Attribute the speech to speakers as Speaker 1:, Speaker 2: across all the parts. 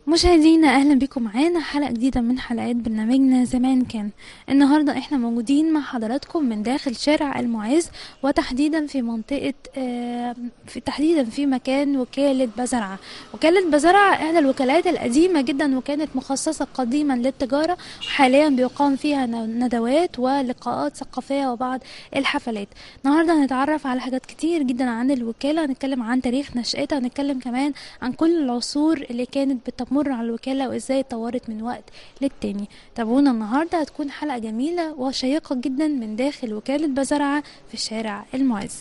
Speaker 1: مشاهدينا اهلا بكم معانا حلقة جديدة من حلقات برنامجنا زمان كان. النهارده احنا موجودين مع حضراتكم من داخل شارع المعز، وتحديدا في منطقة تحديدا في مكان وكالة بازرعه. وكالة بازرعه احدى الوكالات القديمة جدا، وكانت مخصصة قديما للتجارة، وحاليا بيقام فيها ندوات ولقاءات ثقافية وبعض الحفلات. النهارده هنتعرف على حاجات كتير جدا عن الوكالة، هنتكلم عن تاريخ نشأتها، هنتكلم كمان عن كل العصور اللي كانت بتمر على الوكالة وازاي اتطورت من وقت للتاني. تابعونا النهارده، هتكون حلقة جميلة وشيقة جدا من داخل وكالة بازرعة في شارع المعز.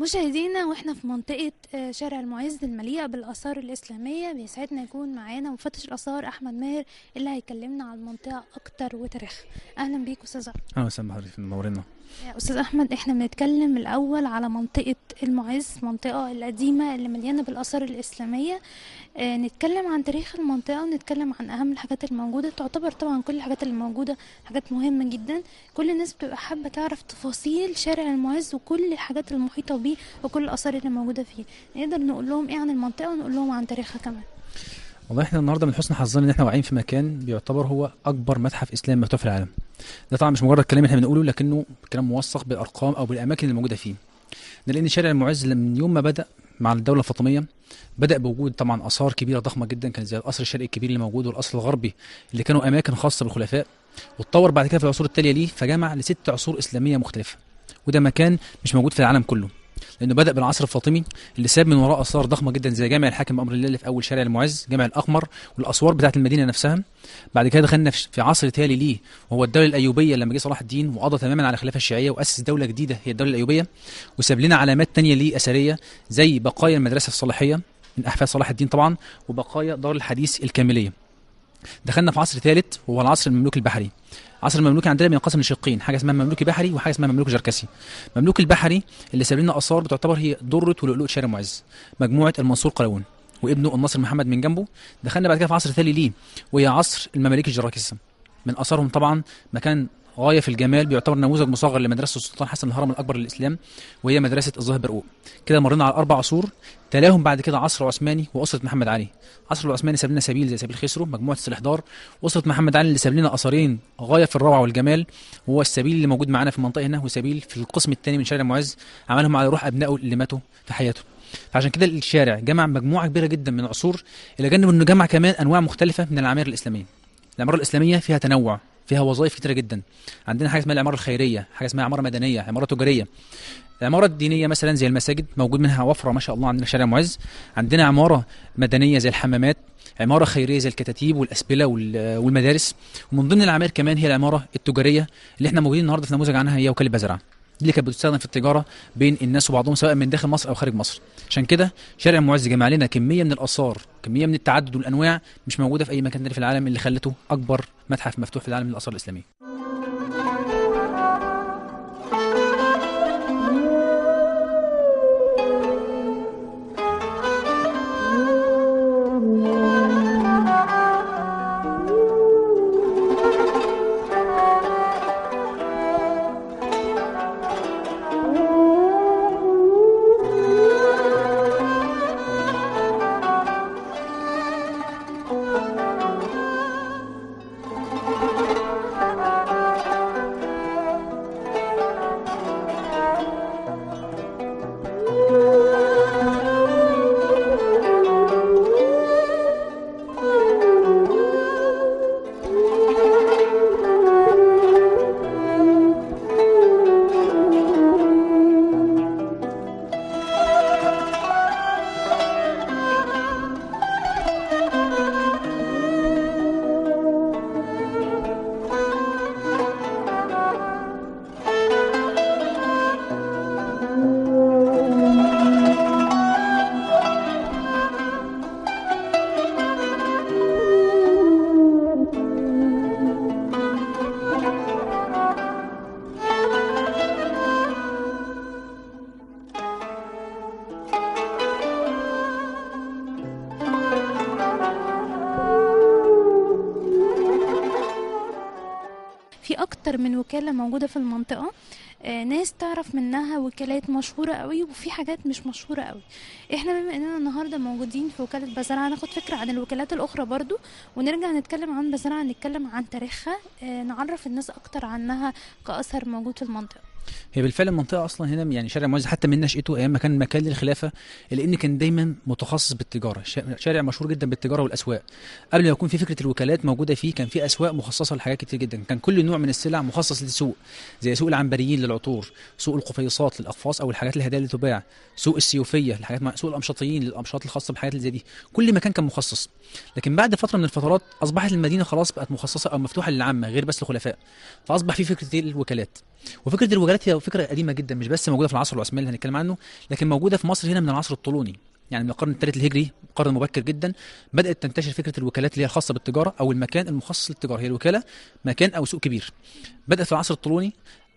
Speaker 1: مشاهدينا، واحنا في منطقة شارع المعز المليئة بالآثار الإسلامية، بيسعدنا يكون معانا مفتش الآثار أحمد ماهر اللي هيكلمنا عن المنطقة أكتر وتاريخها. أهلا بيك أستاذ أحمد.
Speaker 2: أهلا وسهلا بحضرتك، منورنا.
Speaker 1: يا أستاذ أحمد، احنا بنتكلم الأول على منطقة المعز، المنطقة القديمة اللي مليانة بالآثار الإسلامية. نتكلم عن تاريخ المنطقة ونتكلم عن أهم الحاجات الموجودة. تعتبر طبعا كل الحاجات اللي موجودة حاجات مهمة جدا، كل الناس بتبقى حابة تعرف تفاصيل شارع المعز وكل الحاجات المحيطة بيه وكل الآثار اللي موجودة فيه. نقدر نقول لهم إيه عن المنطقة ونقول لهم عن تاريخها كمان؟
Speaker 2: والله احنا النهارده من حسن حظنا ان احنا واقعين في مكان بيعتبر هو اكبر متحف اسلامي مفتوح في العالم. ده طبعا مش مجرد كلام احنا بنقوله، لكنه كلام موثق بالارقام او بالاماكن اللي موجودة فيه. ده لان شارع المعز من يوم ما بدا مع الدولة الفاطمية بدا بوجود طبعا اثار كبيرة ضخمة جدا، كان زي القصر الشرقي الكبير اللي موجود والقصر الغربي اللي كانوا اماكن خاصة بالخلفاء، واتطور بعد كده في العصور التالية ليه فجمع لست عصور اسلامية مختلفة. وده مكان مش موجود في العالم كله، لانه بدا بالعصر الفاطمي اللي ساب من وراه اثار ضخمة جدا زي جامع الحاكم بامر الله اللي في اول شارع المعز، جامع الاقمر، والاسوار بتاعه المدينة نفسها. بعد كده دخلنا في عصر تالي ليه وهو الدولة الايوبيه لما جه صلاح الدين وقضى تماما على الخلافة الشيعية واسس دولة جديدة هي الدولة الايوبيه، وساب لنا علامات ثانية ليه اثرية زي بقايا المدرسة الصلاحية من احفاد صلاح الدين طبعا، وبقايا دار الحديث الكامليه. دخلنا في عصر ثالث وهو العصر المملوكي البحري. عصر المملوكي عندنا بينقسم لشقين، حاجة اسمها مملوكي بحري وحاجه اسمها مملوك جركسي. مملوك البحري اللي ساب لنا اثار بتعتبر هي دره ولؤلؤه شارع المعز، مجموعة المنصور قلاوون وابنه الناصر محمد من جنبه. دخلنا بعد كده في عصر ثاني ليه وهي عصر المماليك الجراكسه، من اثارهم طبعا مكان غاية في الجمال بيعتبر نموذج مصغر لمدرسة السلطان حسن الهرم الاكبر للاسلام، وهي مدرسه الظاهر برقوق. كده مرينا على اربع عصور، تلاهم بعد كده عصر عثماني واسره محمد علي. عصر العثماني ساب لنا سبيل زي سبيل خسرو، مجموعة السلحدار، واسره محمد علي اللي ساب لنا اثرين غاية في الروعة والجمال، وهو السبيل اللي موجود معانا في المنطقة هنا، وسبيل في القسم الثاني من شارع المعز عملهم على روح ابنائه اللي ماتوا في حياته. فعشان كده الشارع جمع مجموعة كبيرة جدا من العصور، الى جانب انه جمع كمان انواع مختلفة من العماير الاسلامية. العمارة الاسلامية فيها تنوع، فيها وظائف كتيرة جدا. عندنا حاجة اسمها العمارة الخيرية، حاجة اسمها عمارة مدنية، عمارة تجارية. العمارة الدينية مثلا زي المساجد موجود منها وفرة ما شاء الله عندنا في شارع المعز. عندنا عمارة مدنية زي الحمامات، عمارة خيرية زي الكتاتيب والاسبله والمدارس. ومن ضمن العماير كمان هي العمارة التجارية اللي احنا موجودين النهارده في نموذج عنها، هي وكالة بازرعه، دي اللي كانت بتستخدم في التجارة بين الناس وبعضهم سواء من داخل مصر او خارج مصر. عشان كده شارع المعز جمع لنا كمية من الاثار، كمية من التعدد والانواع مش موجودة في اي مكان تاني في العالم، اللي خلته اكبر متحف مفتوح في العالم للاثار الاسلامية.
Speaker 1: اكتر من وكالة موجودة في المنطقة، ناس تعرف منها وكالات مشهورة قوي وفي حاجات مش مشهورة قوي. احنا بما اننا النهاردة موجودين في وكالة بازرعة ناخد فكرة عن الوكالات الاخرى برضو، ونرجع نتكلم عن بازرعة، نتكلم عن تاريخها، نعرف الناس اكتر عنها كأثر موجود في المنطقة.
Speaker 2: هي بالفعل المنطقة اصلا هنا يعني شارع المعز حتى من نشأته ايام ما كان مكان للخلافة، لان كان دايما متخصص بالتجارة، شارع مشهور جدا بالتجارة والاسواق. قبل ما يكون في فكرة الوكالات موجودة فيه كان في اسواق مخصصة لحاجات كتير جدا، كان كل نوع من السلع مخصص لسوق، زي سوق العنبريين للعطور، سوق القفيصات للاقفاص او الحاجات الهدايا اللي تباع، سوق السيوفيه للحاجات، سوق الامشاطيين للامشاط الخاصة بالحاجات اللي زي دي. كل مكان كان مخصص. لكن بعد فترة من الفترات اصبحت المدينة خلاص بقت مخصصة او مفتوحة للعامة غير بس الخلفاء، فاصبح في فكرة الوكالات. وفكره الوكالات هي فكرة قديمة جدا، مش بس موجودة في العصر العثماني اللي هنتكلم عنه، لكن موجودة في مصر هنا من العصر الطولوني، يعني من القرن الثالث الهجري، قرن مبكر جدا، بدات تنتشر فكرة الوكالات اللي هي الخاصة بالتجارة او المكان المخصص للتجارة. هي الوكالة مكان او سوق كبير. بدات في العصر الطولوني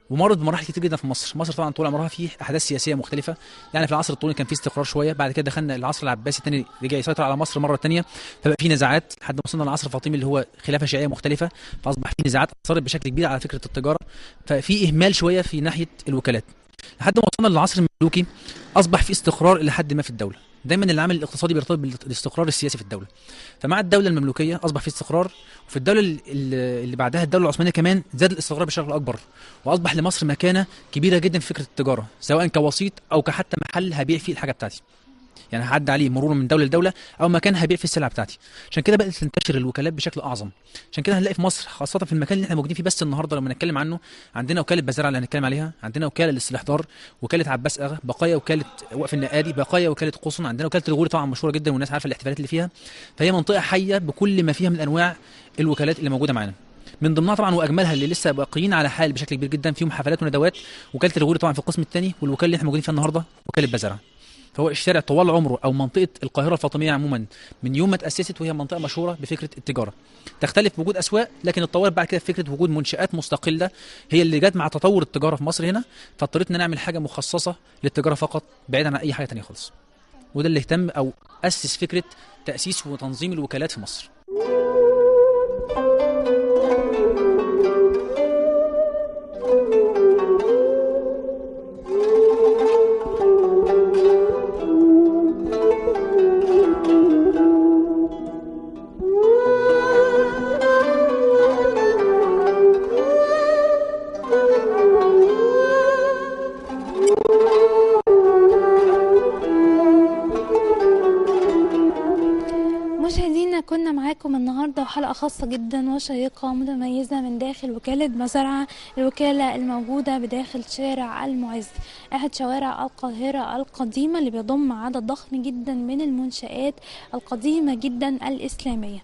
Speaker 2: ومرت بمراحل كتير جدا في مصر. مصر طبعا طول عمرها في احداث سياسية مختلفة، يعني في العصر الطولوني كان في استقرار شوية، بعد كده دخلنا العصر العباسي الثاني رجع يسيطر على مصر مرة ثانية، فبقى في نزاعات لحد ما وصلنا للعصر الفاطمي اللي هو خلافه شيعية مختلفة، فاصبح في نزاعات اثرت بشكل كبير على فكرة التجارة، ففي اهمال شوية في ناحية الوكالات. لحد ما وصلنا للعصر المملوكي اصبح في استقرار الى حد ما في الدولة. دايما العامل الاقتصادي بيرتبط بالاستقرار السياسي في الدولة، فمع الدولة المملوكيه اصبح في استقرار، وفي الدولة اللي بعدها الدولة العثمانية كمان زاد الاستقرار بشكل اكبر، واصبح لمصر مكانه كبيرة جدا في فكرة التجارة، سواء كوسيط او كحتى محل هبيع فيه الحاجة بتاعتي، يعني هعدي عليه مرورا من دولة لدولة او مكان هبيع فيه السلعة بتاعتي. عشان كده بدات تنتشر الوكالات بشكل اعظم. عشان كده هنلاقي في مصر خاصة في المكان اللي احنا موجودين فيه بس النهارده لما نتكلم عنه، عندنا وكالة بازرعه اللي هنتكلم عليها، عندنا وكالة للاستحضار، وكالة عباس اغا، بقايا وكالة وقف النقادي، بقايا وكالة قصن، عندنا وكالة الغوري طبعا مشهورة جدا والناس عارفه الاحتفالات اللي فيها. فهي منطقة حيه بكل ما فيها من انواع الوكالات اللي موجودة معانا. من ضمنها طبعا واجملها اللي لسه باقيين على حال بشكل كبير جدا فيهم حفلات وندوات وكالة الغوري طبعا في القسم الثاني، والوكالة اللي احنا موجودين فيها النهارده وكالة بازرعه. فهو الشارع طوال عمره او منطقة القاهرة الفاطمية عموما من يوم ما تاسست وهي منطقة مشهورة بفكره التجارة. تختلف بوجود اسواق، لكن اتطورت بعد كده فكرة وجود منشات مستقلة هي اللي جت مع تطور التجارة في مصر هنا، فاضطرينا نعمل حاجة مخصصة للتجارة فقط بعيدا عن اي حاجة ثانية خالص. وده اللي اهتم او اسس فكرة تاسيس وتنظيم الوكالات في مصر.
Speaker 1: كنا معاكم النهارده وحلقه خاصة جدا وشيقه ومتميزه من داخل وكالة بازرعه، الوكالة الموجودة بداخل شارع المعز، احد شوارع القاهرة القديمة اللي بيضم عدد ضخم جدا من المنشآت القديمة جدا الاسلامية.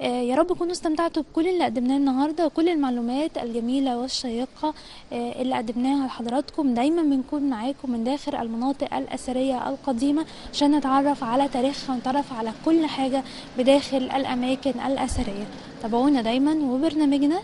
Speaker 1: يا رب تكونوا استمتعتوا بكل اللي قدمناه النهارده وكل المعلومات الجميلة والشيقه اللي قدمناها لحضراتكم. دايما بنكون معاكم من داخل المناطق الاثرية القديمة عشان نتعرف على تاريخها ونتعرف على كل حاجة بداخل الاماكن الاثرية. تابعونا دايما وبرنامجنا